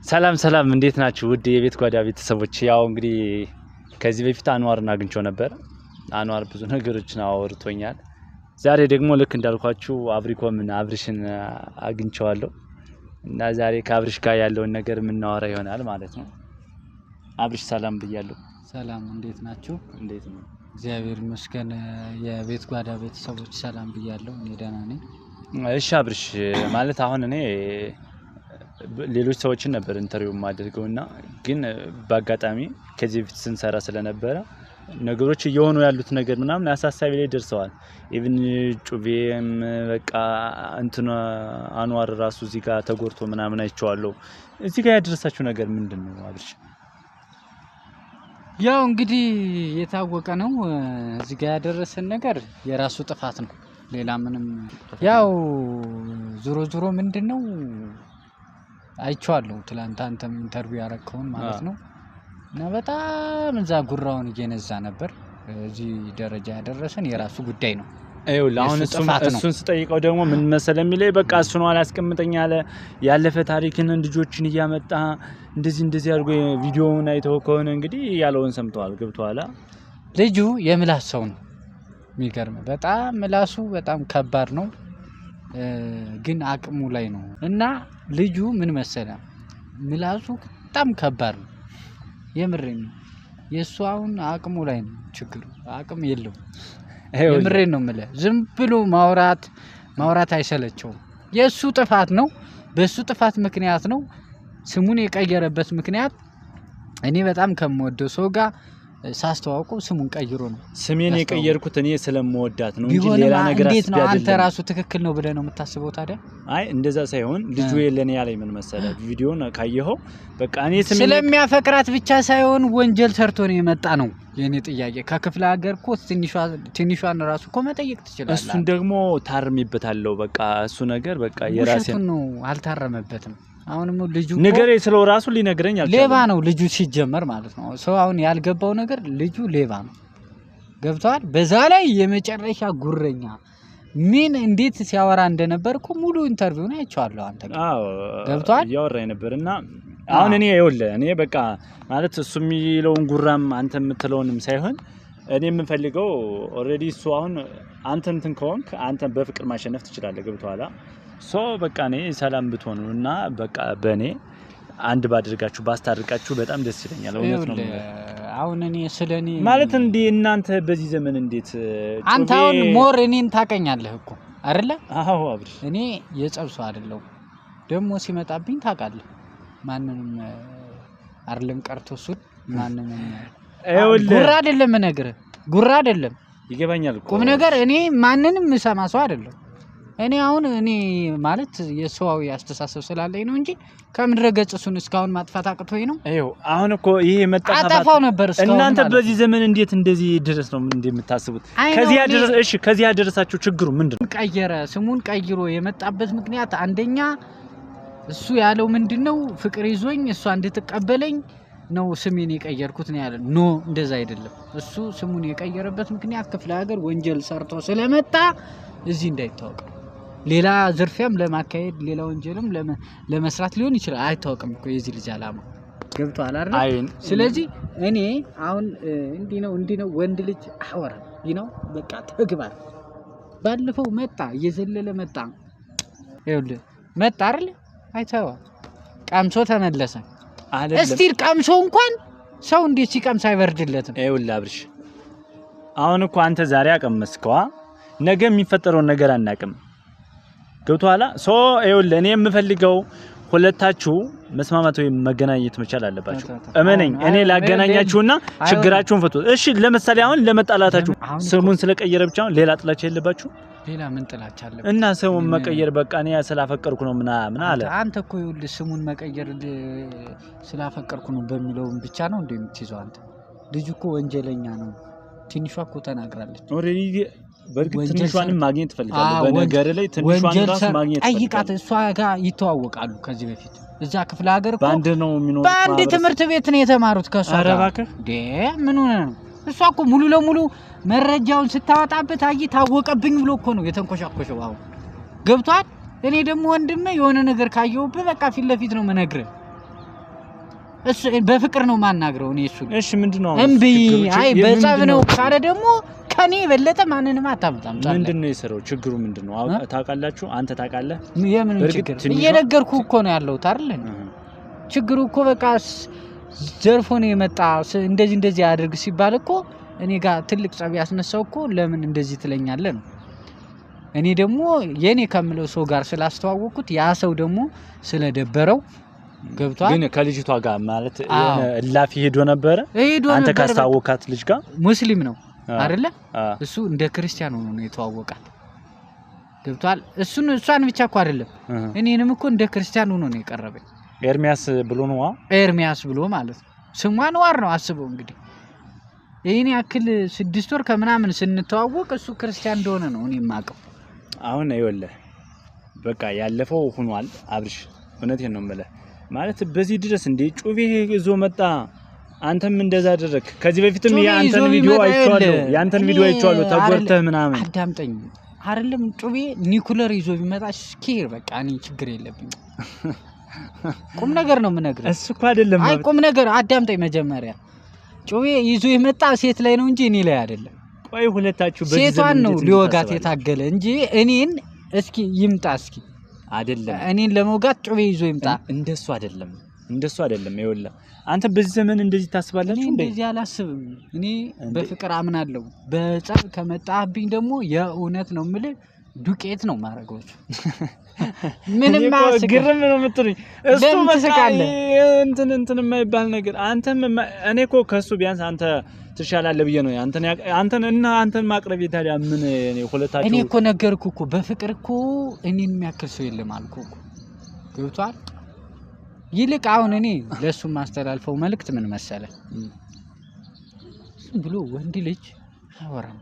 ሰላም ሰላም፣ እንዴት ናችሁ ውድ የቤት ጓዳ ቤተሰቦች? ያው እንግዲህ ከዚህ በፊት አንዋርን አግኝቼው ነበር። አንዋር ብዙ ነገሮችን አወርቶኛል። ዛሬ ደግሞ ልክ እንዳልኳችሁ አብሪኮምን አብርሽን አግኝቼዋለሁ እና ዛሬ ከአብርሽ ጋር ያለውን ነገር የምናወራ ይሆናል ማለት ነው። አብርሽ ሰላም ብያለሁ። ሰላም፣ እንዴት ናችሁ? እንዴት ነው? እግዚአብሔር ይመስገን። የቤት ጓዳ ቤተሰቦች ሰላም ብያለሁ። እኔ ደህና ነኝ። እሺ አብርሽ፣ ማለት አሁን እኔ ሌሎች ሰዎችን ነበር interview የማደርገው እና ግን በአጋጣሚ ከዚህ በፊት ስንሰራ ስለነበረ ነገሮች እየሆኑ ያሉት ነገር ምናምን አሳሳቢ ላይ ደርሰዋል። Even ጩቤም በቃ እንትን አንዋር ራሱ እዚህ ጋር ተጎድቶ ምናምን አይቼዋለሁ። እዚህ ጋር ያደረሳችሁ ነገር ምንድን ነው አብርሽ? ያው እንግዲህ የታወቀ ነው። እዚህ ጋር ያደረሰን ነገር የራሱ ጥፋት ነው። ሌላ ምንም ያው ዞሮ ዞሮ ምንድን ነው አይቼዋለሁ። ትላንት አንተም interview ያረከውን ማለት ነው እና በጣም እዛ ጉራውን እየነዛ ነበር። እዚህ ደረጃ ያደረሰን የራሱ ጉዳይ ነው። ይኸውልህ አሁን እሱን ስጠይቀው ደግሞ ምን መሰለህ የሚለኝ በቃ እሱ ነው አላስቀምጠኝ አለ። ያለፈ ታሪክን ልጆችን እያመጣ እንደዚህ እንደዚህ አድርጎ ቪዲዮውን አይተው ከሆነ እንግዲህ ያለውን ሰምተዋል፣ ገብቶሃል። ልጁ የምላስ ሰው ነው። የሚገርም በጣም ምላሱ በጣም ከባድ ነው፣ ግን አቅሙ ላይ ነው እና ልጁ ምን መሰለህ ምላሱ በጣም ከባድ ነው። የምሬን ነው። የእሱ አሁን አቅሙ ላይ ነው ችግሩ፣ አቅም የለውም። የምሬን ነው የምልህ። ዝም ብሎ ማውራት ማውራት አይሰለቸውም። የእሱ ጥፋት ነው። በእሱ ጥፋት ምክንያት ነው ስሙን የቀየረበት ምክንያት እኔ በጣም ከምወደው ሰው ጋር ሳስተዋውቀው ስሙን ቀይሮ ነው። ስሜን የቀየርኩት እኔ ስለምወዳት ነው እንጂ ሌላ ነገር እንዴት ነው አንተ ራሱ ትክክል ነው ብለህ ነው የምታስበው ታዲያ? አይ እንደዛ ሳይሆን ልጁ የለኔ ያለኝ ምን መሰለህ፣ ቪዲዮን ካየኸው በቃ እኔ ስሜን ስለሚያፈቅራት ብቻ ሳይሆን ወንጀል ሰርቶ ነው የመጣ ነው የኔ ጥያቄ። ከክፍለ ሀገር እኮ ትንሿን ራሱ እኮ መጠየቅ ትችላለህ። እሱን ደግሞ ታርሜበታለሁ። በቃ እሱ ነገር በቃ የራሴ ነው፣ አልታረመበትም። አሁንም ልጁ ንገረኝ ስለው ራሱ ሊነግረኝ አልቻለም። ሌባ ነው ልጁ ሲጀመር ማለት ነው። ሰው አሁን ያልገባው ነገር ልጁ ሌባ ነው፣ ገብተዋል። በዛ ላይ የመጨረሻ ጉረኛ ምን እንዴት ሲያወራ እንደነበር እኮ ሙሉ interview ን አይቼዋለሁ። አንተ ገብተዋል እያወራኝ ነበር። እና አሁን እኔ ይኸውልህ እኔ በቃ ማለት እሱ የሚለውን ጉራም አንተ የምትለውንም ሳይሆን እኔ የምፈልገው already እሱ አሁን አንተ እንትን ከሆንክ አንተ በፍቅር ማሸነፍ ትችላለህ። ገብቶሃል? So በቃ እኔ ሰላም ብትሆኑ እና በቃ በእኔ አንድ ባድርጋችሁ ባስታርቃችሁ በጣም ደስ ይለኛል። እውነት ነው። አሁን እኔ ስለኔ ማለት እንዴ እናንተ በዚህ ዘመን እንዴት አንተ አሁን more እኔን ታቀኛለህ እኮ አይደለ? አዎ አብርሽ፣ እኔ የጸብ ሰው አይደለሁም። ደግሞ ሲመጣብኝ ታውቃለህ፣ ማንንም አይደለም ቀርቶ እሱን ማንንም ጉራ አይደለም እነግርህ፣ ጉራ አይደለም። ይገባኛል እኮ ቁም ነገር። እኔ ማንንም የምሰማ ሰው አይደለም። እኔ አሁን እኔ ማለት የሰዋዊ አስተሳሰብ ስላለኝ ነው እንጂ ከምድረ ገጽ እሱን እስካሁን ማጥፋት አቅቶኝ ነው። ይኸው አሁን እኮ ይሄ መጣፋት አጠፋው ነበር እስካሁን። እናንተ በዚህ ዘመን እንዴት እንደዚህ ድረስ ነው እንደምታስቡት? ከዚህ ያደረሰ እሺ፣ ከዚህ ያደረሳችሁ ችግሩ ምንድን ነው? ቀየረ ስሙን ቀይሮ የመጣበት ምክንያት አንደኛ እሱ ያለው ምንድነው ፍቅር ይዞኝ እሷ እንድትቀበለኝ ነው ስሜን የቀየርኩት ነው ያለ። No እንደዛ አይደለም። እሱ ስሙን የቀየረበት ምክንያት ክፍለ ሀገር ወንጀል ሰርቶ ስለመጣ እዚህ እንዳይታወቅ ሌላ ዝርፊያም ለማካሄድ ሌላ ወንጀልም ለመስራት ሊሆን ይችላል። አይታወቅም እኮ የዚህ ልጅ አላማ ገብቶሃል አይደል? ስለዚህ እኔ አሁን እንዲህ ነው እንዲህ ነው ወንድ ልጅ አወራም ነው በቃ ተግባር። ባለፈው መጣ እየዘለለ መጣ፣ ይኸውልህ መጣ አይደል? አይተኸዋል። ቀምሶ ተመለሰ። እስቲል ቀምሶ እንኳን ሰው እንዴት ሲቀምስ አይበርድለትም? ይኸውልህ አብርሽ፣ አሁን እኮ አንተ ዛሬ አቀመስከዋ፣ ነገ የሚፈጠረውን ነገር አናውቅም። ገብቶሃል? So ይኸውልህ እኔ የምፈልገው ሁለታችሁ መስማማት ወይም መገናኘት መቻል አለባችሁ። እመነኝ፣ እኔ ላገናኛችሁና ችግራችሁን ፈቱ። እሺ፣ ለምሳሌ አሁን ለመጣላታችሁ ስሙን ስለቀየረ ብቻ ሌላ ጥላቻ የለባችሁ? ሌላ ምን ጥላቻ አለ? እና ስሙን መቀየር በቃ እኔ ስላፈቀርኩ ነው ምናምን አለ። አንተ እኮ ይኸውልህ ስሙን መቀየር ስላፈቀርኩ ነው በሚለው ብቻ ነው እንደ የምትይዘው አንተ። ልጁ እኮ ወንጀለኛ ነው። ትንሿ እኮ ተናግራለች Already። በእርግጥ ትንሿንም ማግኘት ትፈልጋለህ። በነገር ላይ ትንሿን ራሱ ማግኘት ጠይቃት። እሷ ጋር ይተዋወቃሉ ከዚህ በፊት እዛ ክፍለ ሀገር እኮ በአንድ ነው የሚኖሩት። በአንድ ትምህርት ቤት ነው የተማሩት ከእሷ ጋር። ኧረ እባክህ እንዴ ምን ሆነህ ነው? እሷ እኮ ሙሉ ለሙሉ መረጃውን ስታወጣበት አይ ታወቀብኝ ብሎ እኮ ነው የተንኮሻኮሸው። አሁን ገብቷል። እኔ ደግሞ ወንድሜ የሆነ ነገር ካየሁብህ በቃ ፊት ለፊት ነው የምነግርህ። እሱ በፍቅር ነው ማናግረው እኔ እሱ። እሺ ምንድነው እምቢ አይ በጸብ ነው ካለ ደግሞ ከኔ የበለጠ ማንንም አታመጣም። ምንድነው የሰራው ችግሩ ምንድነው ታውቃላችሁ? አንተ ታውቃለህ? የምን ችግር እየነገርኩህ እኮ ነው ያለሁት አይደል? ችግሩ እኮ በቃ ዘርፎ ነው የመጣ። እንደዚህ እንደዚህ አድርግ ሲባል እኮ እኔ ጋር ትልቅ ጸብ ያስነሳው እኮ ለምን እንደዚህ ትለኛለህ ነው። እኔ ደግሞ የኔ ከምለው ሰው ጋር ስላስተዋወቅኩት ያ ሰው ደግሞ ስለደበረው ገብቷል። ግን ከልጅቷ ጋር ማለት እላፊ ሄዶ ነበር። አንተ ካስተዋወቃት ልጅ ጋር ሙስሊም ነው አይደለ? እሱ እንደ ክርስቲያን ሆኖ ነው የተዋወቃት። ገብቷል። እሱን እሷን ብቻ እኮ አይደለም እኔንም እኮ እንደ ክርስቲያን ሆኖ ነው የቀረበኝ። ኤርሚያስ ብሎ ነው ኤርሚያስ ብሎ ማለት ነው። ስሟ አንዋር ነው። አስበው እንግዲህ ይሄን ያክል 6 ወር ከምናምን ስንተዋወቅ እሱ ክርስቲያን እንደሆነ ነው እኔ የማውቀው። አሁን ይኸውልህ በቃ ያለፈው ሆኗል አብርሽ፣ እውነቴን ነው የምልህ። ማለት በዚህ ድረስ እንዴ ጩቤ ይዞ መጣ፣ አንተም እንደዛ አደረክ። ከዚህ በፊትም ያንተን ቪዲዮ አይቼዋለሁ፣ ያንተን ቪዲዮ አይቼዋለሁ ተጎድተህ ምናምን። አዳምጠኝ አይደለም ጩቤ ኒኩለር ይዞ ቢመጣ ስኬር በቃ እኔ ችግር የለብኝም። ቁም ነገር ነው የምነግርህ። እሱ እኮ አይደለም። አይ ቁም ነገር አዳምጠኝ መጀመሪያ። ጩቤ ይዞ የመጣ ሴት ላይ ነው እንጂ እኔ ላይ አይደለም። ቆይ ሁለታችሁ በዚህ ሴቷን ነው ሊወጋት የታገለ እንጂ እኔን እስኪ ይምጣ እስኪ አይደለም እኔን ለመውጋት ጩቤ ይዞ ይምጣ። እንደሱ አይደለም፣ እንደሱ አይደለም። ይኸውልህ አንተ በዚህ ዘመን እንደዚህ ታስባላችሁ እንዴ? እንደዚህ አላስብም። እኔ በፍቅር አምናለሁ። በጸብ ከመጣብኝ ደግሞ የእውነት ነው የምልህ ዱቄት ነው ማረገው። ምንም ግርም ነው የምትሉኝ። እሱ በቃ እንትን እንትን የማይባል ነገር አንተም እኔ እኮ ከሱ ቢያንስ አንተ ትሻላለህ ብዬ ነው አንተን እና አንተን ማቅረብ ታዲያ ምን እኔ ሁለታችሁ እኔ እኮ ነገርኩህ እኮ በፍቅር እኮ እኔን የሚያክል ሰው የለም አልኩህ እኮ። ገብቶሃል? ይልቅ አሁን እኔ ለሱ ማስተላልፈው መልእክት ምን መሰለህ? ዝም ብሎ ወንድ ልጅ አወራም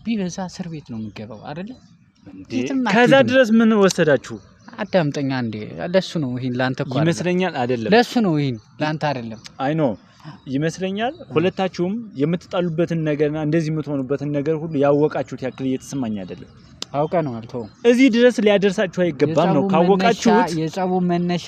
ቢበዛ እስር ቤት ነው የሚገባው አይደለ? ከዛ ድረስ ምን ወሰዳችሁ? አዳምጠኛ እንዴ። ለሱ ነው ይሄን ላንተ እኮ ይመስለኛል። አይደለም ለሱ ነው ይሄን ላንተ አይደለም። አይ no ይመስለኛል ሁለታችሁም የምትጣሉበትን ነገርና እንደዚህ የምትሆኑበትን ነገር ሁሉ ያወቃችሁት ያክል እየተሰማኝ አይደለም። አውቀነዋል። አልተው እዚህ ድረስ ሊያደርሳችሁ አይገባም ነው ካወቃችሁት። የጸቡ መነሻ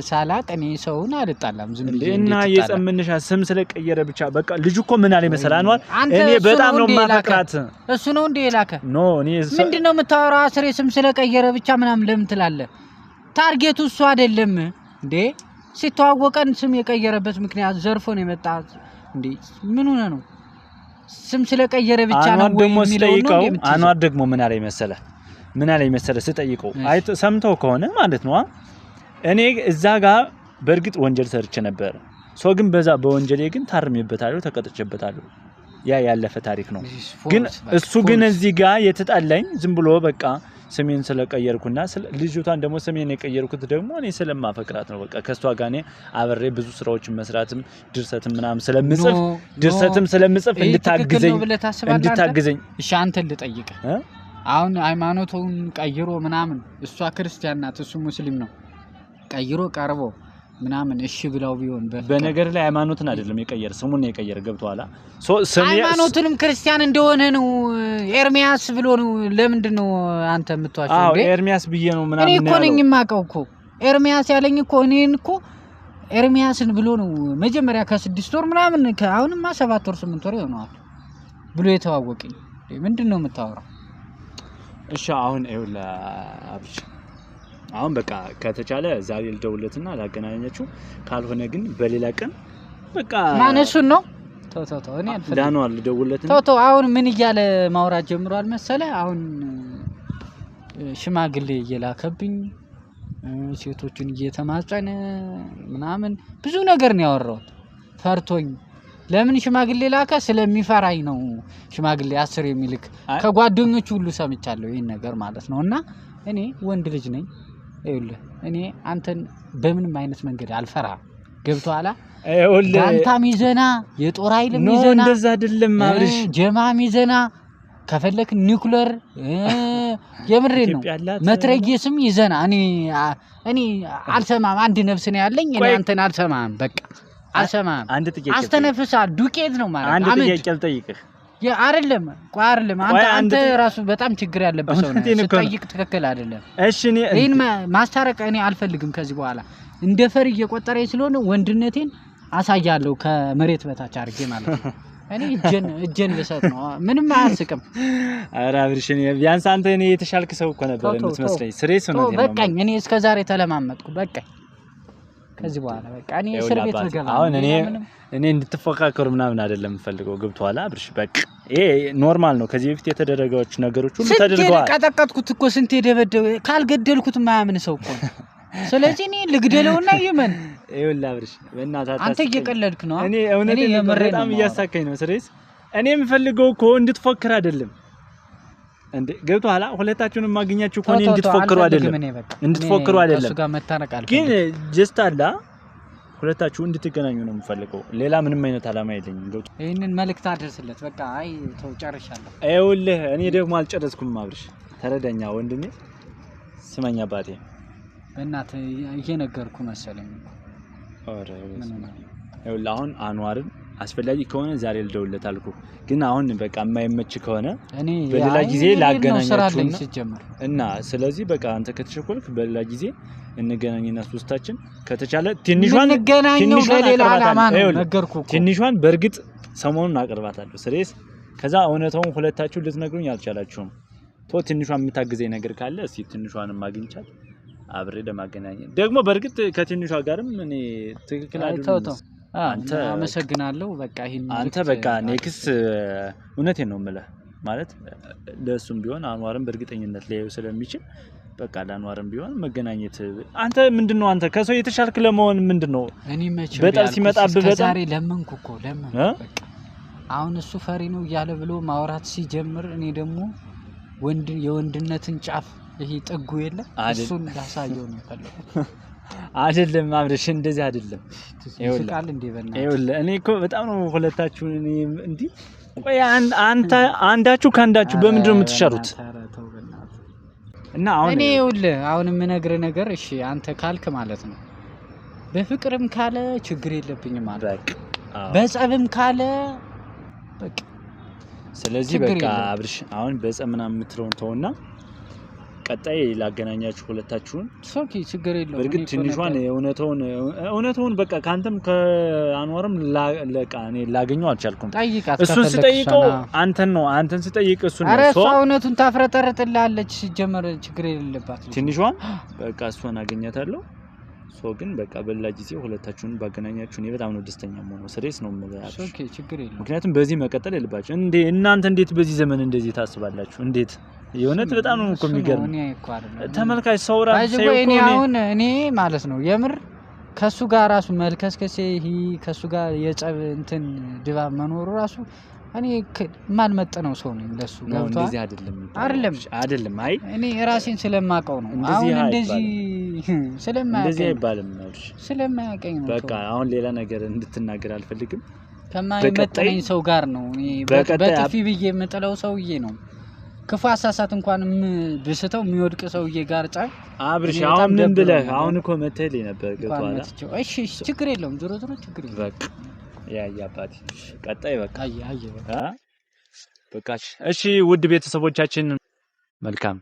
ሳላቅ እኔ ሰውን አልጣላም ዝም ብዬ እና የጸብ መነሻ ስም ስለቀየረ ብቻ በቃ ልጁ እኮ ምን አለ መሰለህ አንዋር፣ እኔ በጣም ነው የማፈቅራት። እሱ ነው እንዴ የላከ? no እኔ ምንድነው የምታወራው? አስሬ ስም ስለቀየረ ብቻ ምናምን ለምን ትላለህ? target ኡ እሱ አይደለም እንዴ። ሲተዋወቀን ስም የቀየረበት ምክንያት ዘርፎ ነው የመጣ እንዴ። ምን ሆነ ነው ስም ስለቀየረ ብቻ ነው ወይ የሚለው ነው? አንዋር ደግሞ ምን አለኝ መሰለህ ምን አለኝ መሰለህ ስጠይቀው አይ ሰምተው ከሆነ ማለት ነው እኔ እዛ ጋር በእርግጥ ወንጀል ሰርቼ ነበር። so ግን በዛ በወንጀሌ ግን ታርሜበታለሁ፣ ተቀጥቼበታለሁ። ያ ያለፈ ታሪክ ነው። ግን እሱ ግን እዚህ ጋር የተጣላኝ ዝም ብሎ በቃ ስሜን ስለቀየርኩና ልጅቷን ደግሞ ስሜን የቀየርኩት ደግሞ እኔ ስለማፈቅራት ነው። በቃ ከሷ ጋር እኔ አብሬ ብዙ ስራዎችን መስራትም ድርሰትም ምናምን ስለምጽፍ ድርሰትም ስለምጽፍ እንድታግዘኝ። እሺ አንተን ልጠይቅህ አሁን ሃይማኖቱን ቀይሮ ምናምን እሷ ክርስቲያን ናት እሱ ሙስሊም ነው ቀይሮ ቀርቦ ምናምን እሺ ብላው ቢሆን በነገር ላይ ሃይማኖትን አይደለም የቀየረ ስሙን ነው የቀየረ። ገብቶሃል? ሃይማኖትንም ክርስቲያን እንደሆነ ነው ኤርሚያስ ብሎ ነው። ለምንድን ነው አንተ የምትዋሸው? አዎ ኤርሚያስ ብዬ ነው ምናምን እኔ እኮ ነኝ የማውቀው እኮ ኤርሚያስ ያለኝ እኮ እኔን እኮ ኤርሚያስን ብሎ ነው መጀመሪያ ከ6 ወር ምናምን አሁንማ 7 ወር 8 ወር ይሆነዋል ብሎ የተዋወቀኝ። ምንድን ነው የምታወራው? እሺ አሁን ይኸውልህ አብርሽ አሁን በቃ ከተቻለ ዛሬ ልደውልለትና ላገናኛችሁ፣ ካልሆነ ግን በሌላ ቀን በቃ ማን እሱን ነው? ተው ተው ተው፣ እኔ አልፈልግም። ዳኗል ልደውልለትና ተው ተው። አሁን ምን እያለ ማውራት ጀምሯል መሰለህ? አሁን ሽማግሌ እየላከብኝ ሴቶቹን እየተማጸነ ምናምን ብዙ ነገር ነው ያወራሁት። ፈርቶኝ ለምን ሽማግሌ ላከ? ስለሚፈራኝ ነው ሽማግሌ 10 የሚልክ። ከጓደኞቹ ሁሉ ሰምቻለሁ ይሄን ነገር ማለት ነውና እኔ ወንድ ልጅ ነኝ። ይኸውልህ እኔ አንተን በምንም አይነት መንገድ አልፈራም። ገብቶሃል? ይኸውልህ ጋንታም ይዘና የጦር ኃይልም ይዘና እንደዛ አይደለም አብርሽ፣ ጀማም ይዘና ከፈለክ ኒውክለር የምሬን ነው መትረየስም ይዘና። እኔ አልሰማም። አንድ ነፍስ ነው ያለኝ። እኔ አንተን አልሰማም። በቃ አልሰማም። አንድ ጥያቄ አስተነፍሳ ዱቄት ነው ማለት። አንድ ጥያቄ ልጠይቅህ። አይደለም ቆይ አይደለም አንተ አንተ ራሱ በጣም ችግር ያለበት ሰው ነህ። ስትጠይቅ ትክክል አይደለም። እሺ እኔ ይሄን ማስታረቅ እኔ አልፈልግም ከዚህ በኋላ እንደ ፈሪ እየቆጠረኝ ስለሆነ ወንድነቴን አሳያለሁ ከመሬት በታች አድርጌ ማለት ነው። እኔ እጄን ብሰጥ ነው ምንም አያስቅም። ኧረ አብርሽ ቢያንስ አንተ እኔ የተሻልክ ሰው እኮ ነበር የምትመስለኝ። serious ነው በቃኝ። እኔ እስከዛሬ ተለማመጥኩ በቃኝ። ከዚህ በኋላ በቃ እኔ እስር ቤት ብገባ አሁን እኔ እንድትፎካከሩ ምናምን አይደለም የምፈልገው። ገብቶሃል አብርሽ? በቃ ይሄ normal ነው። ከዚህ በፊት የተደረገው ነገሮች ሁሉ ተደርገዋል። ስንቴ ቀጠቀጥኩት እኮ ስንቴ ደበደበ። ካልገደልኩት የማያምን ሰው እኮ ነው። ስለዚህ እኔ ልግደለውና ይመን። ይኸውልህ አብርሽ በእናትህ አንተ እየቀለድክ ነው። እኔ እውነቴን በጣም እያሳከኝ ነው። serious እኔ የምፈልገው እኮ እንድትፎክር አይደለም። እንዴ ገብቶሃል? ሁለታችሁንም ማግኛችሁ እኮ እኔ እንድትፎክሩ አይደለም፣ እንድትፎክሩ አይደለም። ግን just አላ ሁለታችሁ እንድትገናኙ ነው የምፈልገው። ሌላ ምንም አይነት አላማ የለኝም። ገብቶሃል? ይሄንን መልእክት አድርስለት በቃ። አይ ተው ጨርሻለሁ። ይኸውልህ እኔ ደግሞ አልጨረስኩም አብርሽ፣ ተረዳኛ ወንድሜ፣ ስመኛ አባቴ። በእናትህ እየነገርኩህ መሰለኝ እኮ። ኧረ ይኸውልህ አሁን አንዋርን አስፈላጊ ከሆነ ዛሬ ልደውልለት አልኩህ፣ ግን አሁን በቃ የማይመች ከሆነ እኔ በሌላ ጊዜ ላገናኛችሁ እና ስለዚህ በቃ አንተ ከተቸኮልክ በሌላ ጊዜ እንገናኝና ሶስታችን ከተቻለ ትንሿን ለሌላ ዓላማ ነው ነገርኩህ እኮ። ትንሿን በእርግጥ ሰሞኑን አቅርባታለሁ serious። ከዛ እውነታውን ሁለታችሁ ልትነግሩኝ አልቻላችሁም። ቶ ትንሿን የምታግዘኝ ነገር ካለ እስኪ ትንሿንም አግኝቻት አብሬ ለማገናኘት ደግሞ በእርግጥ ከትንሿ ጋርም እኔ ትክክል አይደለም። አንተ አመሰግናለሁ። በቃ ይሄን አንተ በቃ next እውነቴን ነው የምልህ ማለት ለእሱም ቢሆን አንዋርም በእርግጠኝነት ሊያየው ስለሚችል በቃ ለአንዋርም ቢሆን መገናኘት። አንተ ምንድነው አንተ ከሰው የተሻልክ ለመሆን ምንድነው? እኔ መቼም በጣም ሲመጣብህ በጣም ዛሬ ለመንኩ እኮ ለመንኩ። በቃ አሁን እሱ ፈሪ ነው እያለ ብሎ ማውራት ሲጀምር እኔ ደግሞ ወንድ የወንድነትን ጫፍ ይሄ ጥጉ የለ እሱን ላሳየው ነው የፈለኩት። አይደለም አብርሽ እንደዚህ አይደለም። ይስቃል እንዴ በእናትህ? ይኸውልህ እኔ እኮ በጣም ነው ሁለታችሁን እኔ እንዲህ ቆይ አንተ አንዳችሁ ከአንዳችሁ በምንድን ነው የምትሻሩት? እና አሁን እኔ ይኸውልህ አሁን የምነግርህ ነገር እሺ አንተ ካልክ ማለት ነው በፍቅርም ካለ ችግር የለብኝም ማለት በጸብም ካለ በቃ ስለዚህ በቃ አብርሽ አሁን በጸብ ምናምን የምትለውን ተውና ቀጣይ ላገናኛችሁ ሁለታችሁን። okay ችግር የለውም። በእርግጥ ትንሿን እውነታውን በቃ ካንተም ከአንዋርም ለቃ እኔ ላገኘው አልቻልኩም። ጠይቃት። እሱን ስጠይቀው አንተን ነው፣ አንተን ስጠይቅ እሱን ነው። ኧረ እሷ እውነቱን ታፍረጠርጥልሃለች። ሲጀመር ችግር የሌለባት ትንሿን በቃ እሷን አገኛታለሁ። so ግን በቃ በሌላ ጊዜ ሁለታችሁን ባገናኛችሁ እኔ በጣም ነው ደስተኛ የምሆነው። serious ነው የምልህ። okay ችግር የለውም። ምክንያቱም በዚህ መቀጠል የለባችሁ እንዴ እናንተ እንዴት በዚህ ዘመን እንደዚህ ታስባላችሁ? እንዴት የእውነት በጣም ነው እኮ የሚገርም። ተመልካች ሰው ራሱ እኔ አሁን እኔ ማለት ነው የምር ከሱ ጋር ራሱ መልከስከሴ ይሄ ከሱ ጋር የጸብ እንትን ድባብ መኖሩ ራሱ እኔ የማልመጥነው ሰው ነኝ ለሱ። ገብቶሃል? እንደዚህ አይደለም አይደለም አይደለም። አይ እኔ ራሴን ስለማውቀው ነው። አሁን እንደዚህ እንደዚህ አይባልም። ስለማያውቀኝ ነው። በቃ አሁን ሌላ ነገር እንድትናገር አልፈልግም። ከማይመጥነኝ ሰው ጋር ነው እኔ በጥፊ ብዬ የምጥለው ሰውዬ ነው። ክፉ አሳሳት እንኳን ብስተው የሚወድቅ ሰውዬ ጋር ጫ አብርሽ አሁን ምን ብለህ አሁን እኮ መተህልኝ ነበር። ገብቶሃል? እሺ እሺ፣ ችግር የለውም። ዞሮ ዞሮ ችግር የለውም። በቃ ያ አባቴ ቀጣይ በቃ አየ በቃ እሺ። ውድ ቤተሰቦቻችን መልካም